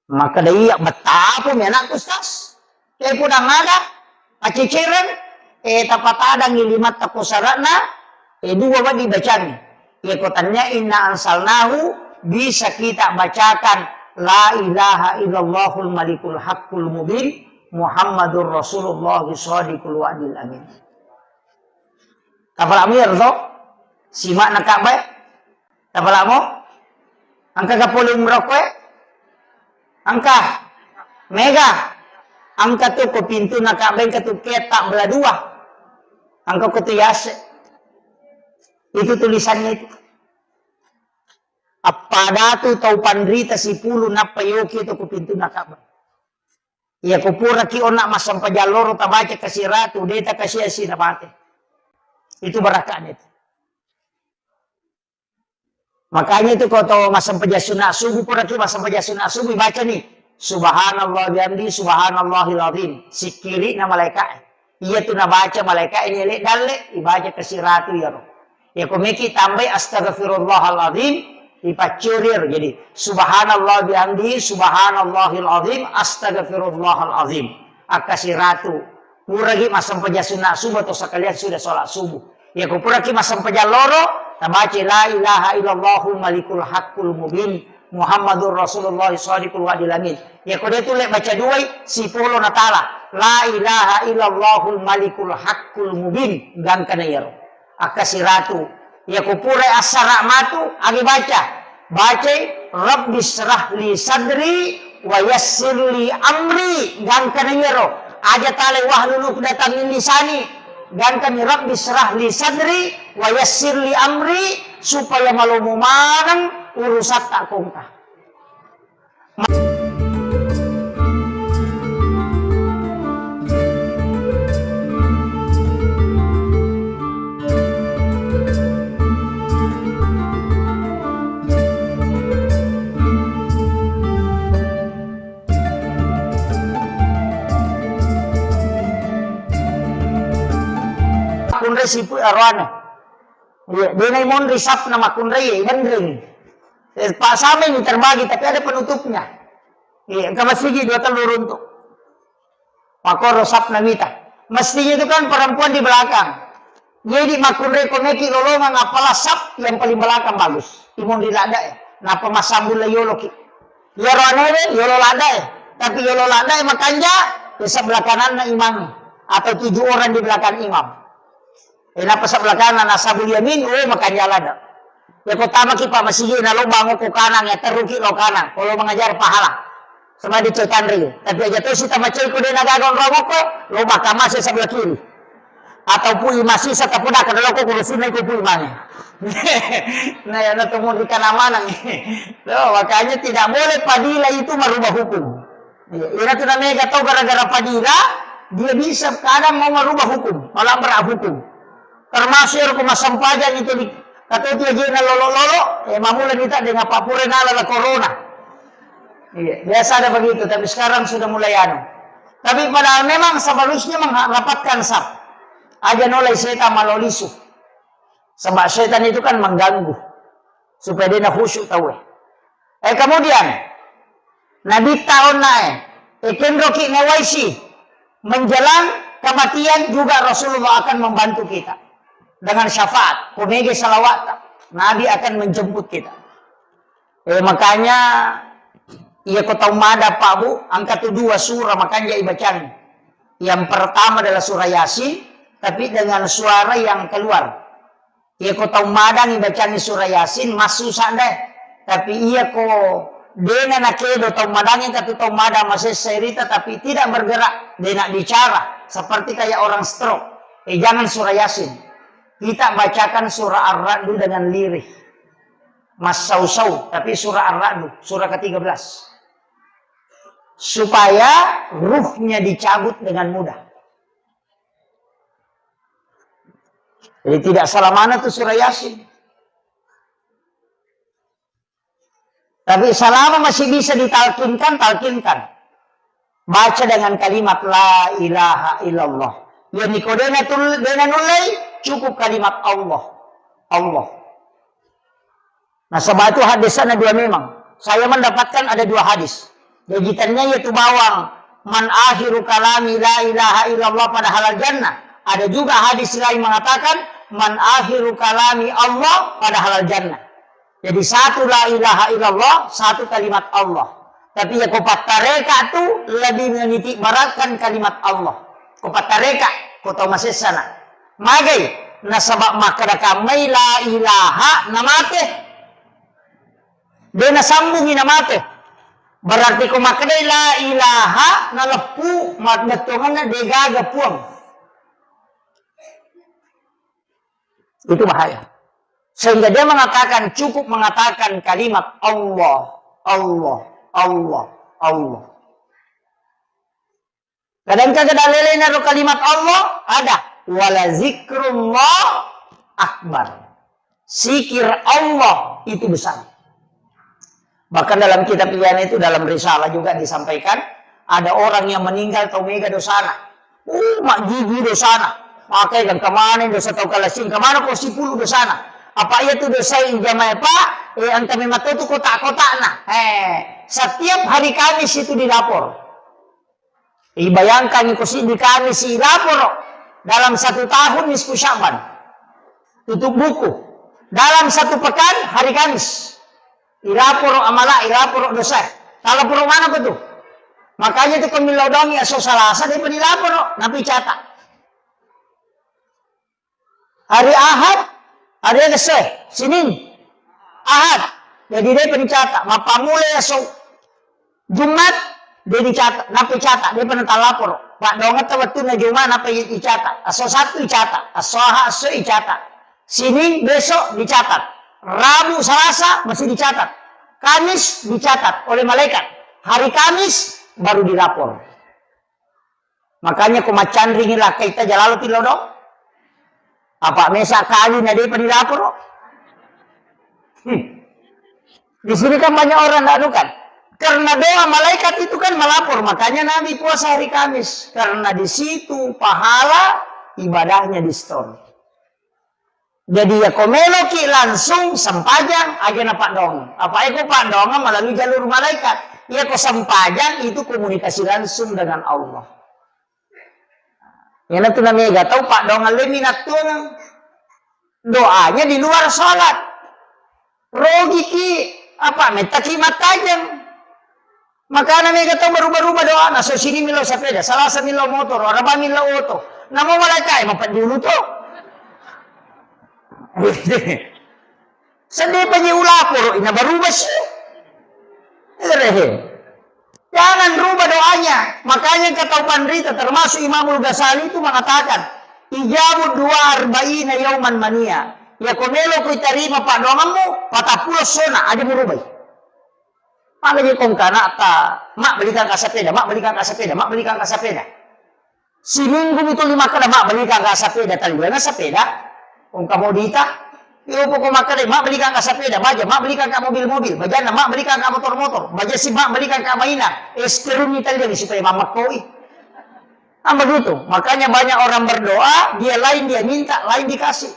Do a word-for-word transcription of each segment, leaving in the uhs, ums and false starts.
Makkeda, "Iya, bettapu mi anakku, Ustaz. Ke pudang ada, pacecereng, eh, tapatadangi limatta ko sarana, eh, dua wedding bacangi." Iya ko tanya, "Inna anzalnahu," bisa kita bacakan, "La ilaha illallahul malikul haqqul mubin, Muhammadur Rasulullah shadiqul wa'dil amin." Tapala'mu iyaro to? Sima'na Ka'bah e? Tapala'mu? Engka ga pole umroh koe? Engka. Mega. Engka tu ko pintuna Ka'bah, engka tu keta bela dua. Engka ko tu yase. Itu tulisannya itu. Appada tu tau panrita sipulu nappa yoki tu ko pintuna Ka'bah. Iya, ko puraki onna massempajang loro tabaca kasiratu, de takasiasi namate. Itu barakahnya itu. Makanya itu ko to massempajang sunat subuh, puraki massempajang sunat subuh, baca ni, "Subhanallah bihamdi, subhanallahil azim." Sikkiri na malaika. Iya tu nabaca malaika ini elek dalle, ibaca kasiratu iyaro. Ya, ko meki tambai astaghfirullahalazim, ipaccurir. Jadi, subhanallah bihamdi, subhanallahil azim, astaghfirullahalazim. Akka siratu. Puragi massempajang sunat subuh atau sekalian sudah sholat subuh. Ya, ko puraki massempajang loro, tabaca la ilaha illallahul malikul haqqul mubin, Muhammadur Rasulullah shadiqul wa'dil amin. Ya, ko de tulle baca duai, sipolo natala. La ilaha illallahul malikul haqqul mubin. Gangkana iyaro. Akka siratu. Iya ko pura assara matu, agi baca. Bacai, "Rabbi syrah li sadri wa yassir li amri." Gangkana iyaro. Aja talai wahlul uqdatam min lisani. Gangkani, "Rabbi syrah li sadri wa yassir li amri," supaya malomo maneng urusatta kongka. Kunre sipu aroane. Iya, de naimonri sapna makkunrai, ibenreng. Eh, Pak Sameng terbagi, tapi ada penutupnya. Iya, engka masigi dua tellu runtu. Makoro sapna wita. Mestinya itu kan perempuan di belakang. Jadi makkunrai ko meki lolongang, apalah sap yang paling belakang bagus. Imonri ladda e. Napa massambung la yoloki. Iyaro anewe yolo ladda e. Tapi yolo ladda e makanja, ya sebelah kananna imang. Atau tujuh orang di belakang imam. Eh, nappa sebelah kanan, ashabul yamin, oh, makanja ladda. Ya, ko tamaki pa masigi na lobang ko kanang, ya, terruki lo kanang. Kalau mengajar pahala. Sama di Cai Tanri. Tapi aja tu si tamacai ko de nagaga onrong ko, lobang kamase sebelah kiri. Atau pui masih satapoda kada loko ko sini ko pui mane. Nah, ya, na temu di kanang manang. Loh, makanya tidak boleh fadilah itu merubah hukum. Iya, iyana tu namega tau gara-gara fadilah, dia bisa kadang mau merubah hukum, malabrak hukum. Termasuk ero ko massempajang itu di, kata itu aja na lolo-lolo, eh, mamula kita dengan papure nala la corona. Iya, biasa ada begitu, tapi sekarang sudah mulai anu. Tapi padahal memang seharusnya mengharapkan saf. Aja nolai setan malolisu. Sebab setan itu kan mengganggu. Supaya dia na khusyuk tau, eh. Eh, kemudian, Nabitta onna e, e, kenroki nawaisi, menjelang kematian juga Rasulullah akan membantu kita dengan syafaat. Ko mega salawatta, Nabi akan menjemput kita. Eh, makanya, iya ko tau mada, Pak Bu, angka tu dua surah makanja ibacangi. Yang pertama adalah surah Yasin, tapi dengan suara yang keluar. Iya ko tau madangi bacangi surah Yasin, massusa deh. Tapi iya ko dena nakedo tau madangi, tapi tau madang masessa irita, tapi tidak bergerak, dena bicara, seperti kayak orang stroke. Eh, jangan surah Yasin. Kita bacakan surah Ar-Ra'du dengan lirih. Massau-sau, tapi surah Ar-Ra'du, surah ketiga belas. Supaya ruhnya dicabut dengan mudah. Jadi tidak salah mana tuh surah Yasin. Tapi selama masih bisa ditalkinkan, talkinkan. Baca dengan kalimat la ilaha illallah. Ya, niko dena tul-, dena nullei, cukup kalimat Allah. Allah. Nasaba itu hadisnya dua memang. Saya mendapatkan ada dua hadis. Jaji tennia iya tu bawang, "Man akhiru kalami la ilaha illallah pada halal jannah." Ada juga hadis lain mengatakan, "Man akhiru kalami Allah pada halal jannah." Jadi satu la ilaha illallah, satu kalimat Allah. Tapi iya ko pattareka tu lebih meniti beratkan kalimat Allah. Ko pattareka, ko tau masessana. Magai, nasaba makkeda kammai la ilaha namate. De nasambungi namate. Berarti ko makkedai la ilaha naleppu, ma-, bettuanganna degaga puang. Itu bahaya. Sehingga dia mengatakan, cukup mengatakan kalimat Allah, Allah, Allah, Allah. Kadang-kadang dalelena ro kalimat Allah ada, "Wala zikrullah akbar." Zikir Allah itu besar. Bahkan dalam kitab Ihya itu, dalam risalah juga disampaikan, ada orang yang meninggal tau mega dosana. Uh, mak gigi dosana. Makai kan kemana dosa tau kalasing, kemana ko sipulu dosana. Apa iya tu dosa ijamai, Pak? Eh, engka memang tu kotak-kotakna. Eh, setiap hari Kamis itu dilapor. Ibayangkangngi ko siddi Kamis ilaporo dalam satu tahun nisfu Sya'ban. Tutup buku. Dalam satu pekan hari Kamis. Ilaporo amala, ilaporo dosa. Talaporo mana ko tu? Makanya tu ko millau dongi aso Salasa de pa nilaporo, napi cata. Hari Ahad, hari Selasa, Senin, Ahad. Jadi de pa dicata. Mappammula esok Jumat, de dicata. Nappa icata, de pa natalaporo. Paddoangetta wettunna Jumat, nappa i-, icata. Esso Sabtu icata. Esso Ahad, esso icata. Senin besok dicatat. Rabu, Salasa masih dicatat. Kamis dicatat oleh malaikat. Hari Kamis baru dilapor. Makanya ko maccanringi lakkaita jalalo tillo do. Apa mesa kali na depa dilaporo. Hmm. Di sini kan banyak orang ndak anu kan. Karena doa malaikat itu kan melapor, makanya Nabi puasa hari Kamis. Karena di situ pahala ibadahnya di store. Jadi, iya ko meloki langsung sempajang, aja na paddoang. Apa eko paddoang melalui jalur malaikat. Iya ko sempajang itu komunikasi langsung dengan Allah. Iyana tu namega tau paddoang le minattuang doanya di luar sholat. Rogiki apa mettaki mattajeng. Makana mega tau baruba-ruba doana, so sini millau sepeda, Salasa millau motor, Araba millau oto. Namo malaikat, eh, mapedulu to. Sedih pa je ulaporo, ina baruba si. Erehe. Jangan rubah doanya. Makanya kata panrita, termasuk Imamul Ghazali itu mengatakan, "Ijabu dua arba'ina yauman mania." Ya ko melo ku tarima paddoangammu, patappulo sona, aja murubai. Maka je kong kanata, "Mak, belikan ka sepeda, Mak, belikan ka sepeda, Mak, belikan ka sepeda." Siminggu mi tuli makkeda, "Mak, belikan ka sepeda," taliwena sepeda. Kong ka modita. Iyo poko makkeda, "Mak, belikan ka sepeda," baja, "Mak, belikan ka mobil-mobil," bajanna, "Mak, belikan ka motor-motor," baja si, "Mak, belikan ka mainan," es krim mi taliwena supaya mammakkoi. Kan begitu. Makanya banyak orang berdoa, dia lain dia minta, lain dikasih.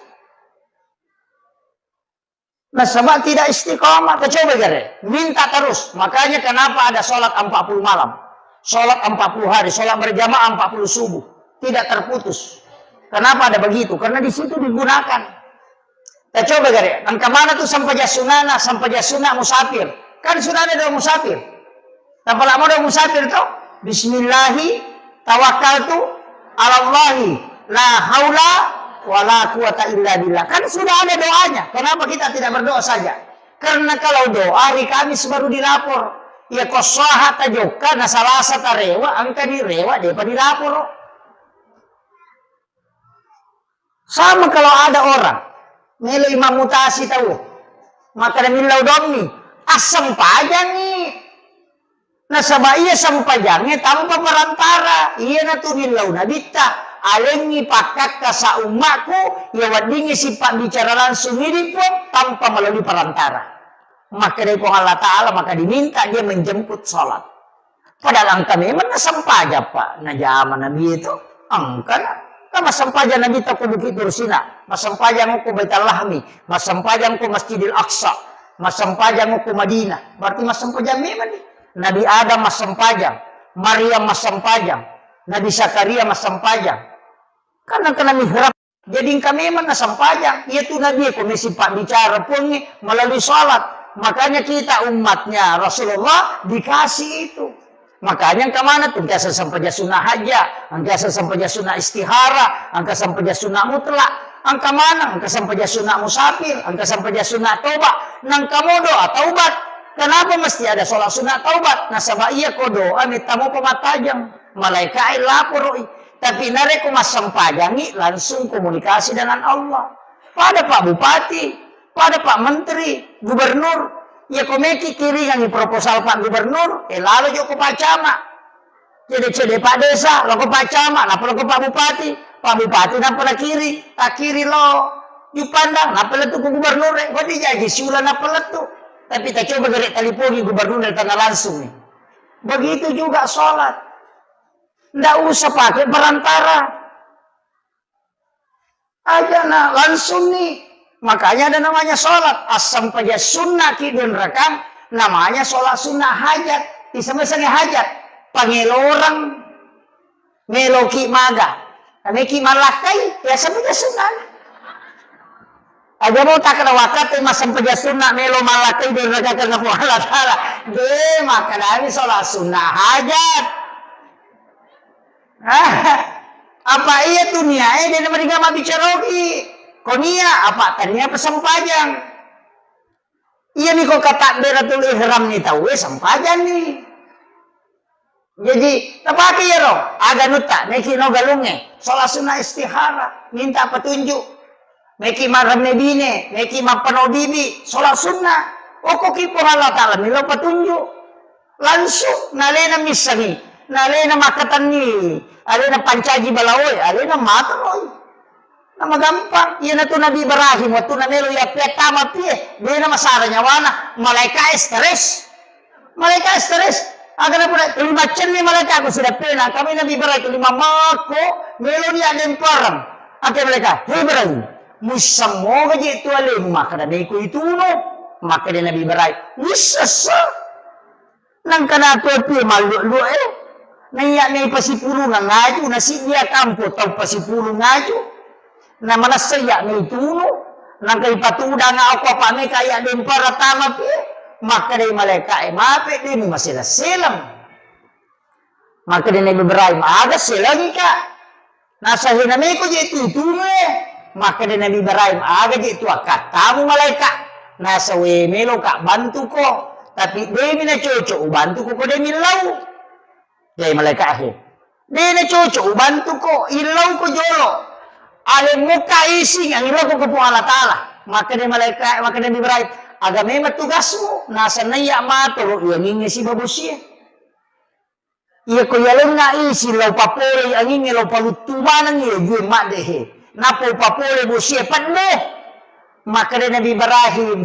Nasaba tidak istiqomah, coba gare, minta terus. Makanya kenapa ada sholat empat puluh malam, sholat empat puluh hari, sholat berjamaah empat puluh subuh, tidak terputus. Kenapa ada begitu? Karena di situ digunakan. Kita coba gare, engka mana tu sempajang sunana, sempajang sunat musafir. Kan sudah ada doa musafir. Tapalak modo musafir to? Bismillahi tawakkaltu alallahi la haula wala quwata illa billah. Kan sudah ada doanya. Kenapa kita tidak berdoa saja? Karena kalau doa hari Kamis baru dilapor. Ya ko sahata jokka na Salasa tarewa, engka direwa, depa dilaporo. Sama kalau ada orang melo imam mutasi tau, maka millau dommi, assempajangi. Nasaba iya sempajangnge tanpa perantara, iyanatu millau nabitta, alengngi pakkakka sa ummakku, iya weddingngi sipabbicara langsung idi Puang tanpa melalui perantara. Makkedai Puang Allah Ta'ala, maka diminta dia menjemput sholat. Padahal engka memang nasempajang, Pak. Najama Nabi itu engka na. Kan massempajang Nabi ta ko Bukit Tursina, massempajang ko Baitul Lahmi, massempajang ko Masjidil Aqsa, massempajang ko Madinah. Berarti massempajang memang ni. Nabi Adam massempajang, Maryam massempajang, Nabi Zakaria massempajang. Kan engkana mihrab. Jadi engka memang nassempajang. Iya tu Nabi ko mesi pabbicara Puangnge melalui salat. Makanya kita umatnya Rasulullah dikasih itu. Makanya engka maneng tu, engka sempajang sunnah hajat, engka sempajang sunnah istihara, engka sempajang sunnah mutlak, engka maneng, engka sempajang sunnah musafir, engka sempajang sunnah toba, nengka mo doa taubat. Kenapa mesti ada sholat sunnah taubat? Nasaba iya ko doa metta mopa mattajeng, malaika e laporoi. Tapi narekko massempajangi, langsung komunikasi dengan Allah. Pada Pak Bupati, pada Pak Menteri, Gubernur, iya ko meki kiringangi proposal Pak Gubernur, eh, lalo joko Pak Camat. Cede-cede Pak Desa, loko Pak Camat, nappa loko Pak Bupati. Pak Bupati nappa nakiri, takiri lo Juppandang, nappa lettu ku Gubernur, eh, kodi jaji siula nappa lettu. Tapi tacoba gere talipongi Gubernur tana langsung nih. Begitu juga sholat. Ndak usah pakai perantara. Aja na langsung nih. Makanya ada namanya sholat. Asam paja sunnah ki dua rakang, namanya sholat sunnah hajat. Iseng-iseng hajat. Pangelorang meloki maga. Nameki malakkai, ya asam paja sunnah. Aja mau tak kena wakati masam paja sunnah melo malakkai dua rakang ke Allah Ta'ala. De, makanya ini sholat sunnah hajat. Ah, apa iya tu niae de namariga mabbicaroki? Ko nia, apa tania pasempajang. Iya ni ko katabbiratul ihram ni tauwe sempajang ni. Jadi, tapake iyaro, aga nutta, neki no galungnge, sholat sunnah istihara, minta petunjuk. Meki maremme bine, meki mappano bibi, sholat sunnah. Okko ki Puang Allah Ta'ala, milo petunjuk. Langsung nalena missengi, nalena makkatenni, alena pancaji balaoe, alena matoroi. Nama gampang. Iyanatu Nabi Ibrahim, wettu namelo yappiattama pie, dena masara nyawana, malaika e stres. Malaika e stres. Aga napura, tuli maccenni malaika ko sidappena, kami Nabi Ibrahim tuli mamakko, melo ni addempareng. Ake malaika, "Hei Ibrahim, muisseng moga je tu alemu makkeda meko itunu?" Makkeda Nabi Ibrahim, "Wissessa." Nangka natu pie malluak-luak e. Naiya mei pasipulungeng aju, nasiddia kampo tau pasipulung aju. Na manessa iya mei tunu, nangka ipatudang okko apa meka iya dempara tama pie. Makkeda malaika e, "Mape demu maseleng-seleng." Makkeda Nabi Ibrahim, "Aga selengika?" Nasa hena meko je tu tunu e. Makkeda Nabi Ibrahim, "Aga je tu akkattamu malaika?" Nasa we meloka bantuko, tapi demi na cocok ubantuko ko demi lau. Jadi malaika he, "De na cocok ubantuko, illau ko jolo. Aleng mukka ising angillau ko Puang Allah Ta'ala." Makkeda malaika, makkeda Nabi Ibrahim, "Aga memang tugasmu?" Nasa naiya matoro iyangingnge sibawa bosie. Iya ko yalenna isi lao papolei angingnge lao paluttu maneng iya jue madde he. Nappa upapole bosie pedde. Makkeda Nabi Ibrahim,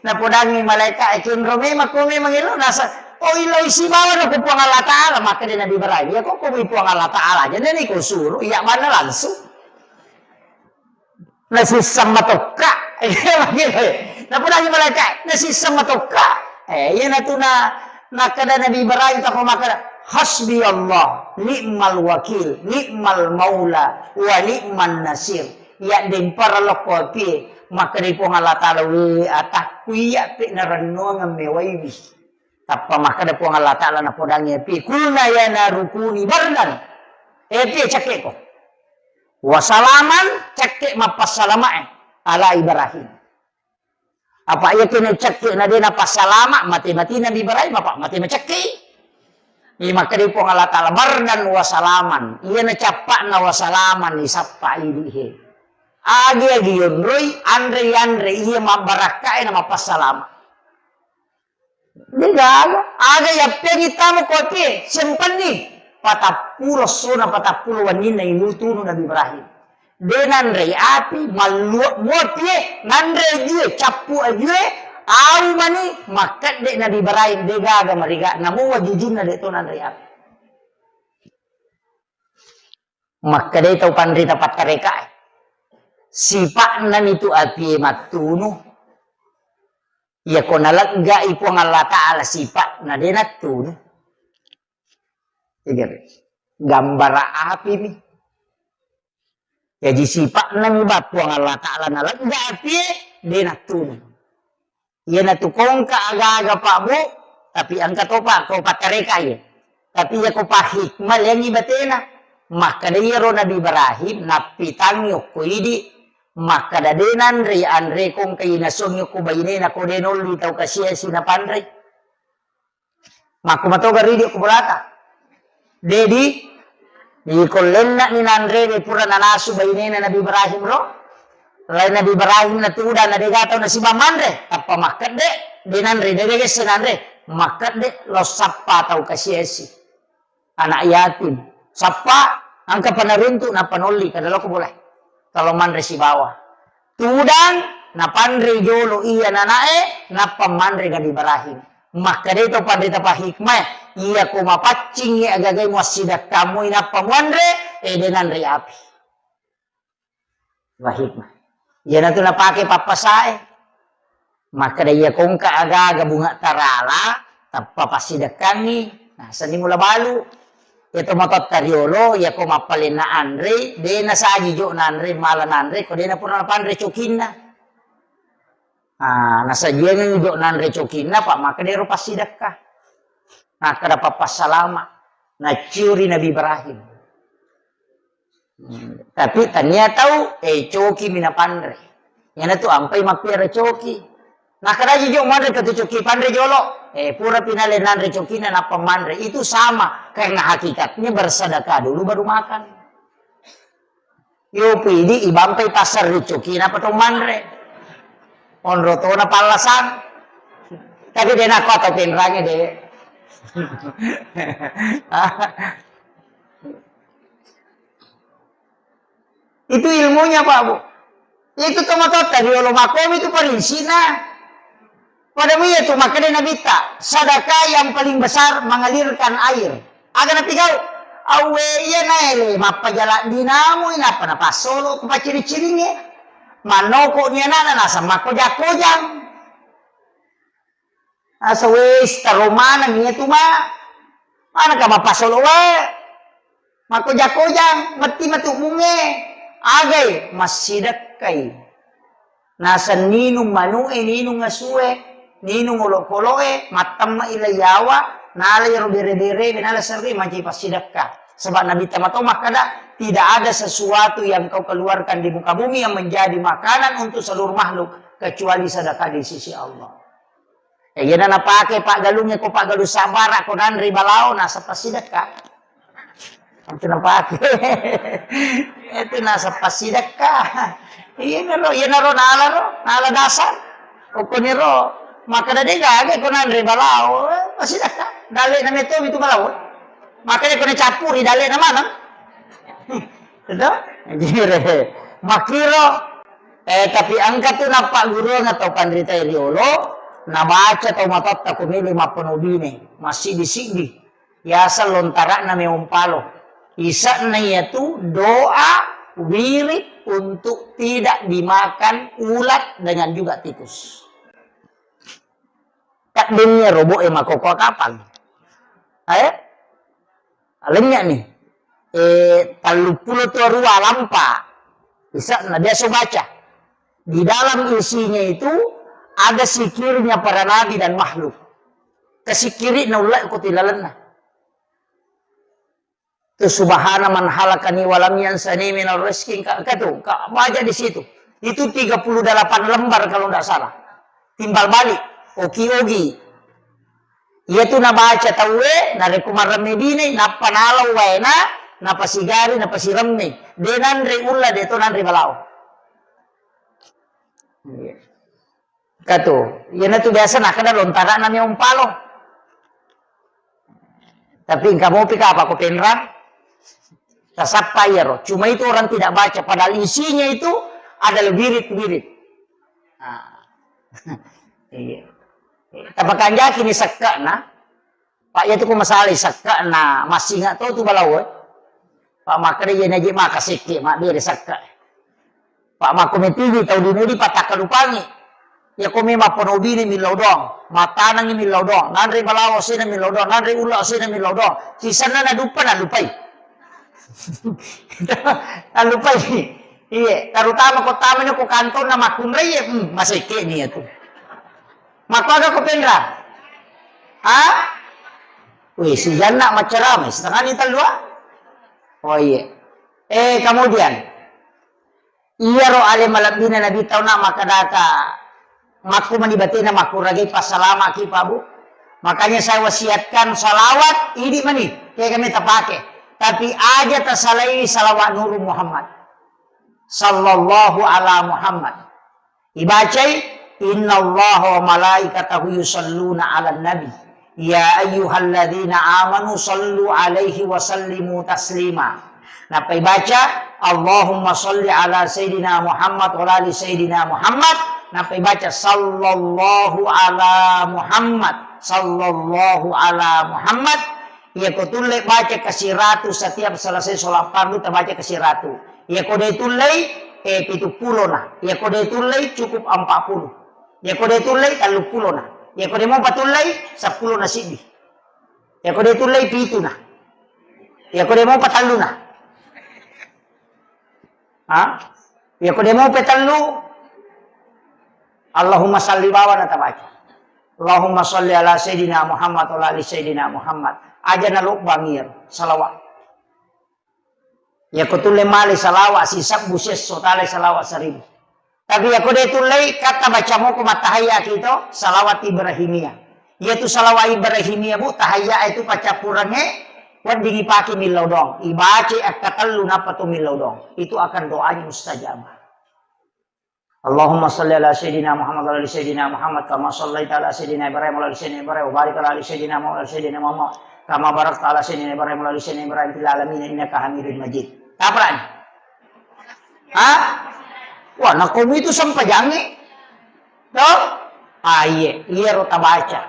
napodangi malaika e, "Kenro memang ko memang elo nasa, oh, iloi sibawa no ko Puang Allah Ta'ala." Makkeda Nabi Ibrahim, "Iya ko ko Puang Allah Ta'ala aja nani ko suruh, iya mana langsung." Nasisseng matokka. Iya, begitu. Napodangi malaika, nasisseng matokka. Eh, iyanatu na, nakkeda Nabi Ibrahim tappa makkeda, "Hasbi Allah, ni'mal wakil, ni'mal maula, wa ni'man nasir." Iya dempara lokko apie, makkeda Puang Allah Ta'ala, "We atakku iya pe narennuang mewaiwi." Tappa makkeda Puang Allah Ta'ala napodangi apie, "Kulna ya naru kuni bardan." Eh, apie cakkeko. Wasalaman, cakke mappassalamae ala Ibrahim. Apa iya kene cakke na dena passalama, mate-mate Nabi Ibrahim, apa mate macakke. Iya makkeda Puang Allah Ta'ala, "Bardan wasalaman." Iya na cappa'na wasalaman, isappa idi he. Agi-agi yonroi, anre-anre, iya mabbarakkae na mappassalama. Degaga, aga yappengi tama ko apie, sempenni. Patappulo essona, patappulo wenninna ilu tunu Nabi Ibrahim. De nanrei api, malluak muapie, nanre ajue, cappu ajue, au mani, makkedde Nabi Ibrahim, degaga mariga, namu wajujunna de to nanrei api. Makkedai tau panrita pattarekae, sipa'nami tu apie mattunu. Iya ko naleggai Puang Allah Ta'ala sipa'na, de nattunu. Gambara api mi. Jaji sipa'na mi ba Puang Allah Ta'ala nalegga api e, de nattunu. Iyanatu kongka aga-aga, Pak, Bu, tapi engka topa ko pattareka iya. Tapi iya ko pahikmah, liangi batena. Makkada iyaro Nabi Ibrahim, nappitangi okko idi, makkada de nanre, anre kongka inasongi okko bainena, ko de nolli tau kasiasi napanre. Makko matoga ridi okko bolata. Dedi, ikollenna ni nanre pura nanasu bainena Nabi Ibrahim ro. Lai Nabi Ibrahim natudang na dega tau nasiba manre, tappa makkedde, de nanre, de gesse nanre, makkedde lo sappa tau kasiasi. Anak yatim. Sappa, engka panaruntu, nappa nolli, kada loko boleh. Kalau manre sibawa. Tudang, napanre jolo iya nanae, nappa manre Nabi Ibrahim. Makkeda to panrita pahikmah, iya ko mapaccingi agagai muassidakkamu, nappa muanre, eh, de nanre api. Wahikmah. Iyanatu napake pappasae. Makkeda iya kongka aga-aga bunga tarala, tappa passidekkangi. Nah, seni mula balu. Iya to matotta riolo, iya ko mappalenna anre, de nasaji jo nanre, mala nanre, ko de napura napanre cokinna. Ah, nasajiangengi jo nanre cokinna, pa makkeda ero passidekka. Makkeda pappassalama. Naciuri Nabi Ibrahim. Hmm, tapi tania tau, eh, coki mi napanre. Iyanatu ampai mappiara coki. Nakadaji jo manre katu coki panre jolo. Eh, pura pinale nanre cokina nappa manre. Itu sama, karena hakikatnya bersedekah dulu baru makan. Yo pidi ibampai pasar ri coki napa to manre. Onro tona pallasang. Tapi de nakko atau penrange de. Itu ilmunya, Pak, Bu. Itu tomatotta riolo makomi itu parinsina. Pada iya tu makkeda Nabitta, sedekah yang paling besar mengalirkan air. Aga napigau? Awwe iya naele mappajala dinamu inappa napassolo ku pacciri-ciringe. Mannoko ni anana naseng makkoja-kojang. Asa wes taro maneng iya tu ma. Manengka mappasolo wae. Makkoja-kojang, metti matu munge. Agai, massidekkai. Naseng ninung manu'e, ninung asue, ninung olokolo'e, mattemme'i lai yawa, nala iyaro bere-berebe, nala serre mancaji passidekka. Sebab Nabi Tama to makkeda, tidak ada sesuatu yang kau keluarkan di muka bumi yang menjadi makanan untuk seluruh makhluk kecuali sedekah di sisi Allah. Eh, iyana napake paggalungnge ko paggalung sabbara ko nanre balao naseng passidekka. Itu napake. Itu naseng passidekka. Iyanaro, iyanaro nala ro, nala dasar. Okkoniro makkeda de gaga ko nanre balao, eh, passidekka. Dalle'na metto itu balao. Makkeda ko nacappuri dalle'na maneng. Itu? Jire. Makkiro, eh, tapi engka tu nappagguruang atau panrita riolo, nabaca tau matotta ko melo mappenobine, massiddi-siddi. Yaseng lontara'na meong palo. Ise'na iyatu doa wirid untuk tidak dimakan ulat dengan juga tikus. Kaddenni robo'e makokoa kapang. Eh? Alennya nih. Eh, talluppulo to rua lampa. Bisa na biasa baca. Di dalam isinya itu ada sikirnya para nabi dan makhluk. Kesikiri na ulle ko tilalenna. Tu subhana man halakani walam yansani minal rizki, ka, ka tu, ka baca di situ. Itu tiga puluh delapan lembar kalau ndak salah. Timbal balik, oki-oki. Iya tu nabaca tauwe, narekko maremme bine, nappa nalau waena, napasigari, napasiremme. De nanre ulla, de to nanre balao. Iya. Katu, iyanatu biasa nakkeda lontara'na meong palo. Tapi engka mopi kapa ko penrang? Tasappa iyaro. Cuma itu orang tidak baca, padahal isinya itu adalah wirid-wirid. Nah. Iya. Tapakanjaki ni sekke'na. Pak, iya tu ko masalai sekke'na massinga to tu balao, eh. Pak, makkeda iya naji maka sekke mabbere sekke. Pak, makko metigi tau dinudi patakkalupangi. Iya ko memang ponobini millau doang, mattanengi millau doang, nanre balawo asena millau doang, nanre ulla asena millau doang. Sisenna naduppa nalupai. Nalupai. Iye, terutama ko tamani ko kantonna makkunrai, hmm, masekke ni itu. Makkuaga ko penra? Ha? Wih, si Janna maccarama, setengah ni tellu, ah. Oh, iye. Eh, kemudian, iyaro ale malebbina Nabi tauna makkadaka, makku mani batena makkurage passalamaki, Pak, Bu. Makanya saya wasiatkan salawat, idi mani, kayak kami tapake. Tapi aja tasalai salawat Nuru Muhammad. Sallallahu ala Muhammad. Ibacai, "Innallaha wa malaikatahu yusalluna 'alan nabi, ya ayyuhalladzina amanu sallu 'alaihi wa sallimu taslima." Nappa ibaca, "Allahumma salli 'ala sayyidina Muhammad wa 'ala ali sayyidina Muhammad." Nappa ibaca, "Sallallahu 'ala Muhammad, sallallahu 'ala Muhammad." Iya ko tulle baca kasiratu setiap selesai sholat fardu, tabaca kasiratu. Iya ko de tullei, eh, pitu pulo na. Iya ko de tullei, cukup empat puluh. Iya ko de tullei, tellu pulo na. Iya ko de mopa tullei, seppulo na siddi. Iya ko de tullei, pitu na. Iya ko de mopa tellu na. Ha? Iya ko de mopa tellu, Allahumma salli bawa na tabaca. Allahumma salli ala sayyidina Muhammad wa ala ali sayyidina Muhammad. Aja na lobba mir salawat. Iya ko tulle male salawat sisebbu siesso, tale salawat seribu. Tapi iya ko de tullei, katta baca moko mattahayya kito, salawat Ibrahimiyah. Iya tu salawat Ibrahimiyah, Bu, tahayya itu pacappurengnge, wedding ipake millau doang. Ibaca akkatellu nappa to millau doang. Itu akan doanya mustajabah. Allahumma salli ala sayyidina Muhammad wa ala ali sayyidina Muhammad kama sallaita ala sayyidina Ibrahim wa ala ali sayyidina Ibrahim wa barik ala ali sayyidina Muhammad wa ala ali sayyidina Muhammad kama barakta ala sayyidina Ibrahim wa ala ali sayyidina Ibrahim fil alamin innaka Hamidun Majid. Taprani. Ha? Wah, nakomi itu sempajangnge. To? Ah, iye, iyaro tabaca.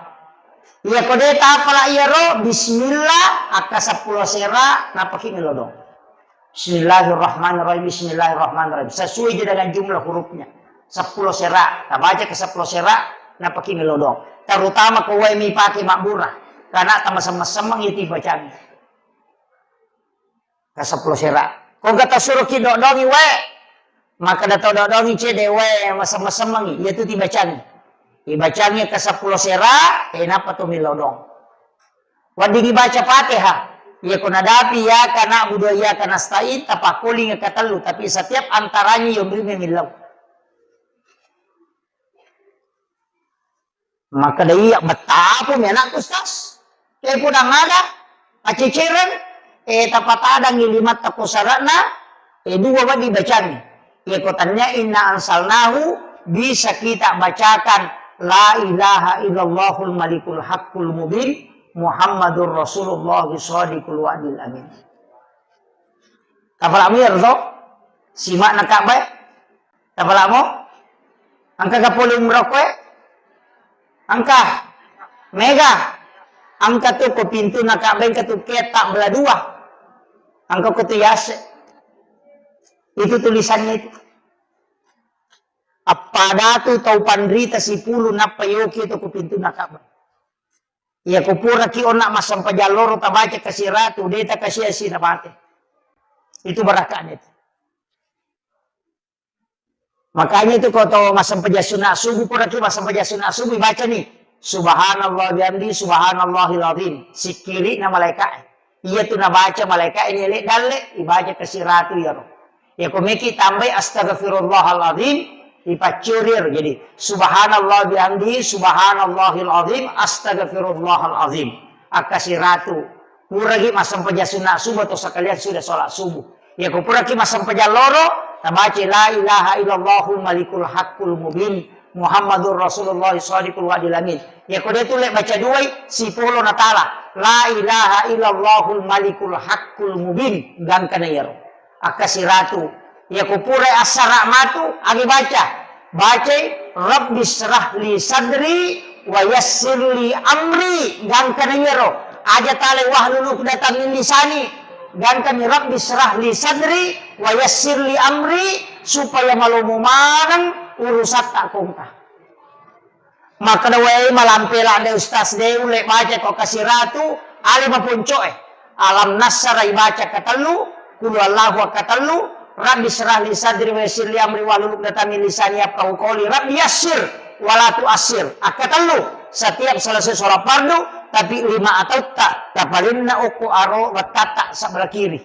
Iya ko de tapala iyaro, bismillah, akka seppulo sera, napaki milodong. Bismillahirrahmanirrahim, bismillahirrahmanirrahim. Sesuai je dengan jumlah hurufnya. Seppulo sera, tabaca ke seppulo sera, napaki milodong. Terutama ko wae mi pake mabbura. Karena tamasem-masemmeng itu bacaan. Ka seppulo sera. Ko engka tasuroki dodongi wae, makkeda to dodongi cede wae, masem-masemmengi, iyatu tibacangi. Ibacangi ka seppulo sera, e, nappa to millau dong. Wedding ibaca Fatihah. Iya ko nadapi iyyaka na'budu wa iyyaka nasta'in, tapakkoling ka tellu, tapi setiap antaranya yonrimi millau. Makkeda iya, "Bettapo mi anakku, Ustaz. Ke pudang ada, aceceran, eh, tapatadangi limatta ko sarana, eh, dua wadi bacani." Iya ko tanya, "Inna ansalnahu," bisa kita bacakan, "La ilaha illallahul malikul haqqul mubin, Muhammadur Rasulullah shadiqul wa'dil amin." Tapalak muyar to? Simak na Ka'bah. Tapalamo? Engka ga pole umroh koe? Engka. Mega. Engka tu ko pintu na Ka'bah, engka tu ketak bela dua. Engka ko tu yase. Itu tulisannya itu. Appada tu tau panrita sipulu nappa yoki tu ko pintu na Ka'bah. Iya ko puraki onna massempajang loro tabaca kasiratu, de takasiasi na mate. Itu barakatnya itu. Makanya itu ko to massempajang sunat subuh, puraki massempajang sunat subuh, baca ni, "Subhanallah bihamdi, subhanallahil azim." Sikkiri na malaika. Iya tu nabaca malaika ini elek dalle, ibaca kasiratu iyaro. Ya ko meki tambai astaghfirullahalazim, ipaccurir. Jadi, subhanallah bihamdi, subhanallahil azim, astaghfirullahalazim. Akkasiratu. Puraki massempajang sunat subuh atau sekalian sudah sholat subuh. Ya ko puraki massempajang loro, tabaca la ilaha illallahul malikul haqqul mubin, Muhammadur Rasulullah shadiqul wa'dil amin. Ya ko de tulle baca duai, sipolo natala. La ilaha illallahul malikul haqqul mubin. Gangkana iyaro. Akkasiratu. Iya ko purai assara matu, agi baca. Bacai, "Rabbi syrah li sadri wa yassir li amri." Gangkana iyaro. Aja talai wahlul uqdatam min lisani. Gangkani, "Rabbi syrah li sadri wa yassir li amri," supaya malomo maneng urusatta kongka. Makkeda, "Wae, malampe ladde Ustaz, de ulle baca ko kasiratu, ale maponcoe. Alam nasara ibaca katellu, kulu Allahu katellu, Rabbi syrah li sadri wa yassir li amri wahlul uqdatam min lisani yafqahu qawli. Rabbi yassir wala tu'assir." Akkatellu, setiap selesai sholat fardu, tapi lima atautta tapalenna okko aro wettatta sebelah kiri.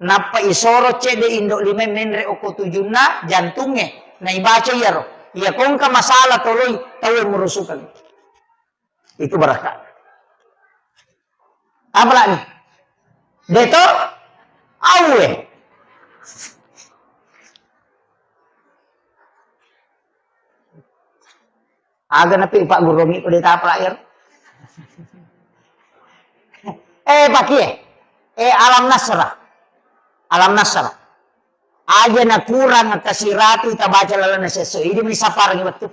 Nappa isoro cedde indo lima menre okko tujunna jantungnge, naibaca iyaro. Iya kongka masalah toloi tau yang merusukang. Itu barakka. Apalagi? Deto? Awe. Aga napi Pak Gurungi ko de tapalak iyaro. Eh, pakie. Eh, Alam Nasrah. Alam Nasrah. Aja na kurang kasiratu tabaca lalenna sesso. Ini meni saparangi wettu.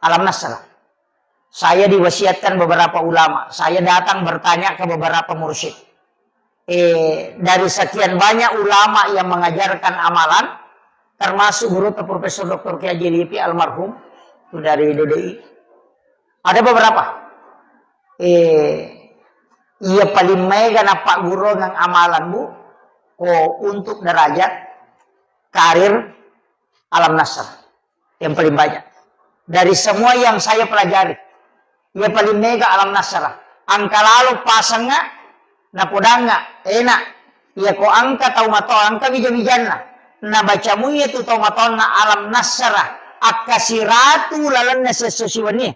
Alam Nasrah. Saya diwasiatkan beberapa ulama. Saya datang bertanya ke beberapa mursyid. Eh, dari sekian banyak ulama yang mengajarkan amalan, termasuk guru Profesor Doktor Kiai Haji Lipi almarhum, itu dari D D I. Ada beberapa. Eh, iya paling mega nappa guru ngang amalan, Bu, ko untuk derajat karir Alam Nasrah. Yang paling banyak. Dari semua yang saya pelajari, iya paling mega Alam Nasrah. Angka lalo pasengnga, napodangnga, enak. Iya ko angka tau mato, angka wija-wijanna. Nabaca muiya tu tau matonna Alam Nasrah. Akkasiratu lalenna sesso siwenni.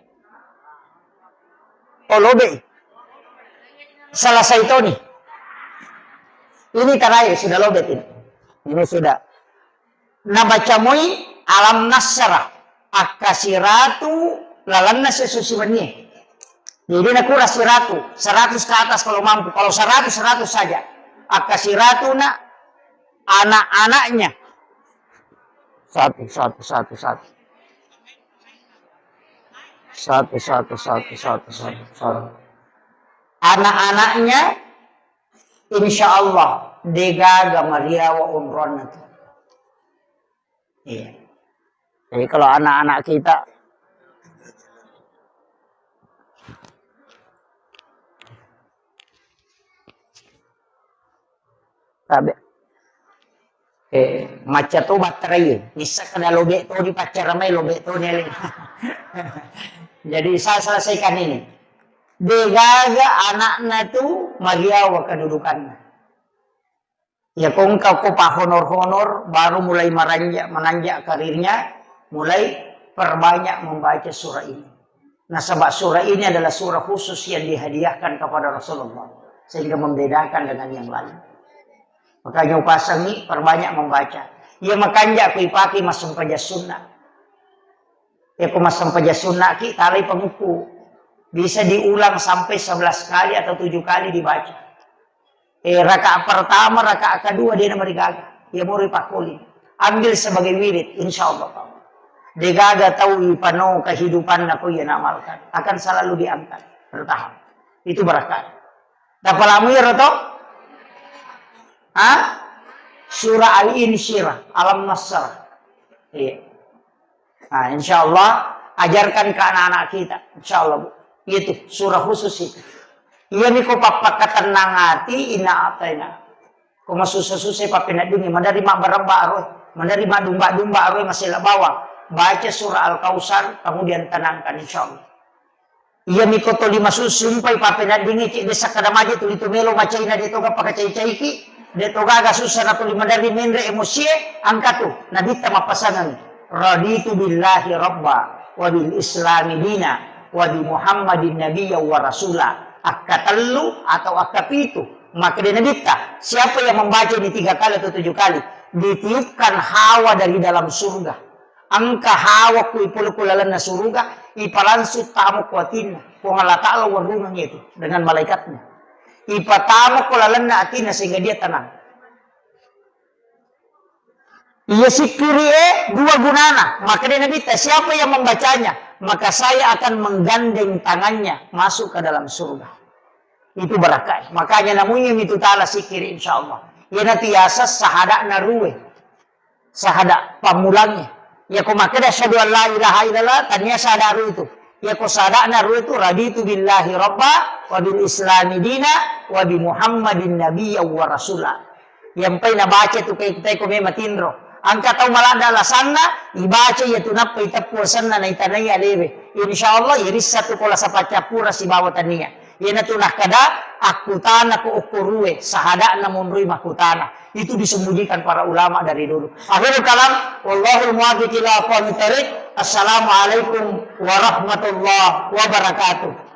Oh, lobe. Selesai toni. Ini terakhir, sudah lobe ini. Ini sudah. Nabaca moi Alam Nasrah, akkasiratu lalenna sesso siwenni. Jadi nakura siratu, seratus ke atas kalau mampu. Kalau seratus, seratus saja. Akkasiratuna anak-anaknya. Satu, satu, satu, satu. Satu, satu, satu, satu, satu, satu. Anak-anaknya, insya Allah, degaga mariawa onronna tu. Iya. Jadi kalau anak-anak kita, tabe, eh, macca to batterai, nissa kada lobe to dipaccara mai, lobe to ni ale. Jadi saya selesaikan ini. Degaga anakna tu mariawa kedudukanna. Ya, ko engka ko pahonor-honor, baru mulai meranja-, menanjak karirnya, mulai perbanyak membaca surah ini. Nasaba surah ini adalah surah khusus yang dihadiahkan kepada Rasulullah, sehingga membedakan dengan yang lain. Makanya upasangi perbanyak membaca. Iya makanja ku ipake massempajang sunnah. Ya, ko massempajang sunnah ki, talai pangukku. Bisa diulang sampai sebelas kali atau tujuh kali dibaca. Eh, rakaat pertama, rakaat kedua, dia namarigaga. Ya, mau ripakkoli. Ambil sebagai wirid, insya Allah. Degaga tau ipano kehidupanna ko iya naamalkan. Akan selalu diangkat. Bertahan. Itu berkah. Tapalamu ya, Roto? Hah? Surah Al-Insyirah, Alam Nasrah. Iya. Nah, insya Allah, ajarkan ke anak-anak kita. Insya Allah, Bu. Itu, surah khusus itu. Iya, niko pappakatennang ati, inna ataina. Ko masussa-sussa pappeneddingi, maderri mabbarabba aroe, maderri madumba-dumba aroe, masela bawang. Baca surah Al-Kautsar, kemudian tenangkan, insya Allah. Iyami ko toli masusumpai pappeneddingi ki, de sakkada maje tuli tu melo macaina, de toga pakacai-caiki, de togaga sussa na tuli maderri menre emosie, angkatu. Nabitta mappasangeng, "Raditu billahi rabba, wa bil islami dina, wa bi Muhammadin nabiyya wa rasula." Akkatellu atau akkapitu, makkeda Nabitta, siapa yang membaca ini tiga kali atau tujuh kali, ditiupkan hawa dari dalam surga. Engka hawa ku ipole ku lalenna suruga, ipalangsung tamo ku atinna. Puang Allah Ta'ala warungeng itu dengan malaikatnya. Ipatamo ku lalenna atinna sehingga dia tenang. Iya sikkiri e dua gunana. Maka dia Nabi, siapa yang membacanya, maka saya akan menggandeng tangannya masuk ke dalam surga. Itu barakai. Makanya namunya itu ta'ala sikkiri, insya Allah. Iya nanti yasa sahada narue. Sahada pammulangnge. Iyako makkeda asyhadu an la ilaha illallah, tania syahada ruitu. Iyako syahadana ruitu, raditu billahi rabba, wa bil islami dina, wa bi Muhammadin nabiyya wa rasula. Iyampai nabaca tu kai kutai ko mema tinro. Engka tau maladda alasanna, ibaca iya tu nappa iteppu asenna naitanai alewe. Insya Allah, irissa tu ko lasa paccappura sibawa tania. Iyanatu nakkeda, akkutanako okkorue, sahada'na monroi makkutana. Itu disembunyikan para ulama dari dulu. Akhirul kalam, wallahul muwaffiq ila aqwamit thariq. Assalamualaikum warahmatullahi wabarakatuh.